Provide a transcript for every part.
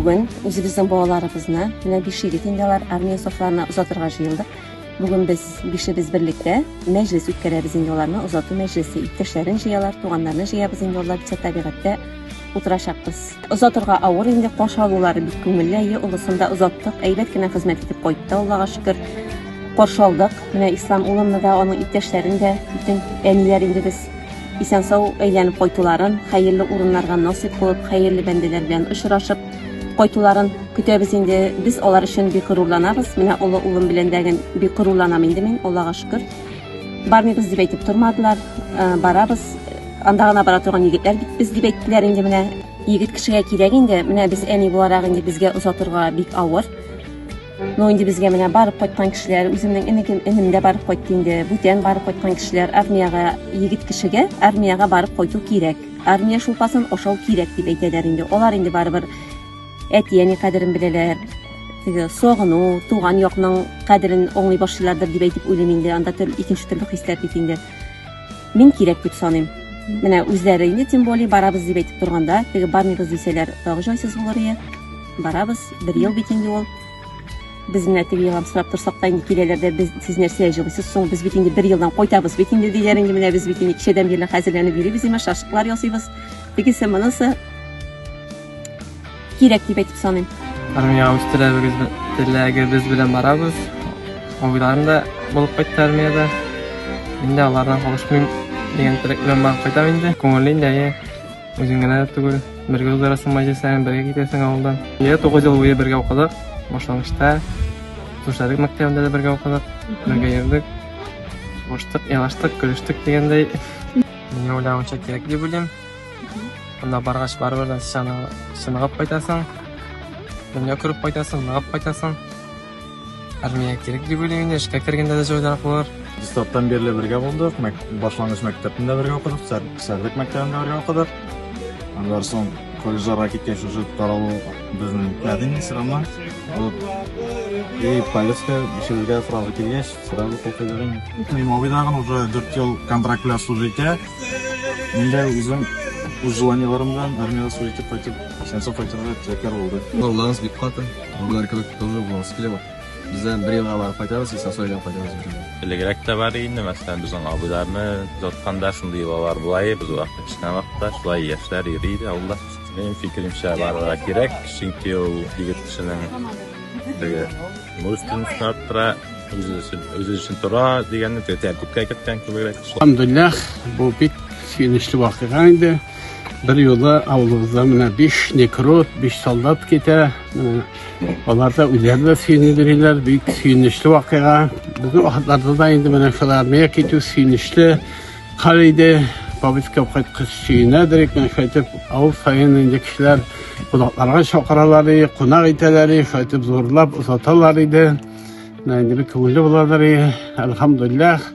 Бүген үзебезнең балаларыбызны, менә биш егет инде алар армия сафларына озатырга җыелдык. Бүген без бишебез берлектә мәҗлес үткәрәбез инде аларны, озату мәҗлесе. Иптәшләрен җыялар, туганнарны җыябыз инде алар бит табигатьтә утырачакбыз. Озатырга авыр инде, каршы алулары бик күңелле. Әйе, олысын да озаттык, әйбәт кенә хезмәт итеп кайтты, Аллага шөкер. Каршы алдык. Менә Ислам улымны да, аның иптәшләрен дә, бөтен әниләр инде без исән-сау әйләнеп кайтуларын, хәерле урыннарга насыйп булып, хәерле бәндәләр белән очрашып кайтуларын көтәбез инде. Без алар өчен бик горурланабыз. Менә олы улым белән дә бик горурланам инде мин, Аллага шөкер. Бармыйбыз дип әйтеп тормадылар. Э, барабыз. Анда гына бара торган егетләр бит без дип әйттеләр инде менә. Егет кешегә кирәк инде. Менә без әни буларак инде безгә озатырга бик авыр. Ну, инде безгә менә барып кайткан кешеләр, үземнең энекем, энем дә барып кайтты инде, бүтән барып кайткан кешеләр армиягә, егет кешегә армиягә барып кайту кирәк. Армия шулпасын ашау кирәк дип әйтәләр инде. Алар инде барыбер әти-әни кадерен беләләр. Теге сагыну, туган якның кадерен аңлый башлыйлардыр дип әйтеп уйлыйм инде. Анда төрле икенче төрле хисләр бит инде. Мин кирәк дип саныйм. Менә үзләре инде тем более барабыз дип әйтеп торганда, теге бармыйбыз дисәләр, тагы җайсыз булыр иде. Барабыз, бер ел бит инде ул. Без менә теге еламсырап торсак та инде киләләр дә, без сез нәрсә җылыйсыз соң, без бит инде бер елдан кайтабыз бит инде диләр инде, менә без бит инде кичәдән бирле хәзерләнеп йөрибез, имеш, шашлыклар ясыйбыз. Тегесе, монысы кирәк дип әйтеп саныйм. Армиягә үз теләгебез, теләгебез белән барабыз. Абыйларым да булып кайтты армиядә. Мин дә алардан калышмыйм дигән теләк белән барып кайтам инде. Күңелле инде, әйе. Үзең генә дә түгел, бергә уздырасың мәҗлесләрен, бергә китәсең авылдан. Иә, 9 ел буе бергә укыдык. Башлангычта Сушларык мәктәбендә дә бергә укыдык, бергә йөрдек. Сугыштык, елаштык, көлештек дигәндәй. Минем уйлавымча кирәк дип уйлыйм. Анда баргач барыбер дә чыныгып кайтасың. Дөнья күреп кайтасың, ныгып кайтасың. Армия кирәк дип уйлыйм инде, эшкә кергәндә дә җайлырак булыр. Детсадтан бирле бергә булдык, башлангыч мәктәптә дә бергә укыдык, Сәрдек мәктәбендә бергә укыдык. Аннан соң колледжларга киткәч уже таралу безнең үтмәде инде все равно. Вот. И повестка бишебезгә сразу килгәч, сразу кул куйдык инде. Минем абый тагын уже 4 ел контракт белән служить итә. Мин дә үзем үз желаниеләрем белән армиядә служить итеп кайтып, исән-сау кайтырга теләкләр булды. Горурланабыз бик каты. Абыйлар кебек тоже буласы килә. Без дә бер елга барып кайтабыз, исән-сау әйләнеп кайтабыз бер. Элегрәк тә бар инде, мәсәлән, безнең абыйларны озатканда шундый йолалар була иде, без вакыт кечкенә вакытта шулай яшьләр йөри иде авылда. Минем фикеремчә, барырга кирәк, чөнки ул егет кешенең теге мужественностен арттыра, үзе өчен, үзе өчен тора дигәнне теге тәртипкә керткән кебегрәк. Алхамдулиллах, бу бик сөенечле вакыйга инде. Бер юлы авылыбызда менә биш некрот, биш солдат китә. Менә алар да үзләре дә сөенеп йөриләр, бик сөенечле вакыйга. Безнең вакытларда да инде менә шул армия китү сөенечле хәл иде. Повестка кайткач сөенәдер, менә шулай итеп авыл саен инде кешеләр кунакларга чакыралар иде, кунак итәләр иде, шулай итеп зурлап озаталар иде. Менә инде бик күңелле буладыр иде. Әлхәмдулиллах.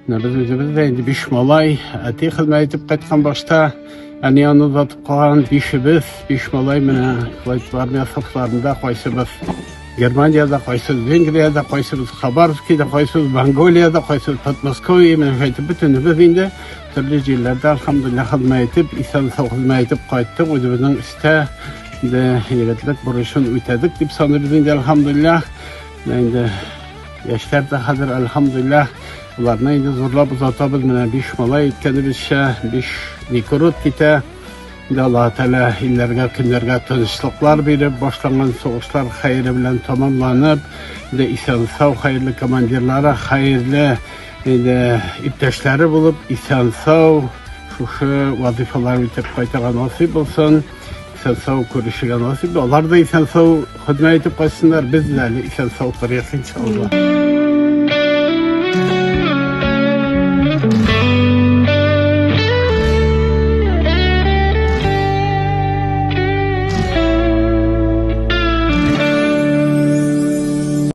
Менә без үзебез дә инде биш малай, әти хезмәт итеп кайткан башта, әни аны озатып калган бишебез, биш малай менә шулай итеп армия сафларында кайсыбыз Германиядә, кайсыбыз Венгриядә, кайсыбыз Хабаровскийда, кайсыбыз Монголиядә, кайсыбыз Подмосковье, менә шулай итеп бөтенебез инде төрле җирләрдә альхамдулилла хезмәт итеп, исән-сау хезмәт итеп кайттык, үзебезнең өстә инде егетлек бурычын үтәдек дип саныйбыз инде альхамдулилла. Менә инде яшьләр дә хәзер альхамдулилла уларны инде зурлап озатабыз. Менә биш малай әйткәнебезчә, биш никрут китә. Инде Аллаһ Тәгалә илләргә, көннәргә тынычлыклар биреп, башланган сугышлар хәере белән тәмамланып, инде исән-сау хәерле командирлары, хәерле инде иптәшләре булып, исән-сау шушы вазифаларын үтәп кайтырга насыйп булсын. Исән-сау күрешергә насыйп. Алар да исән-сау хезмәт итеп кайтсыннар, без дә әле исән-сау торыйк, иншалла.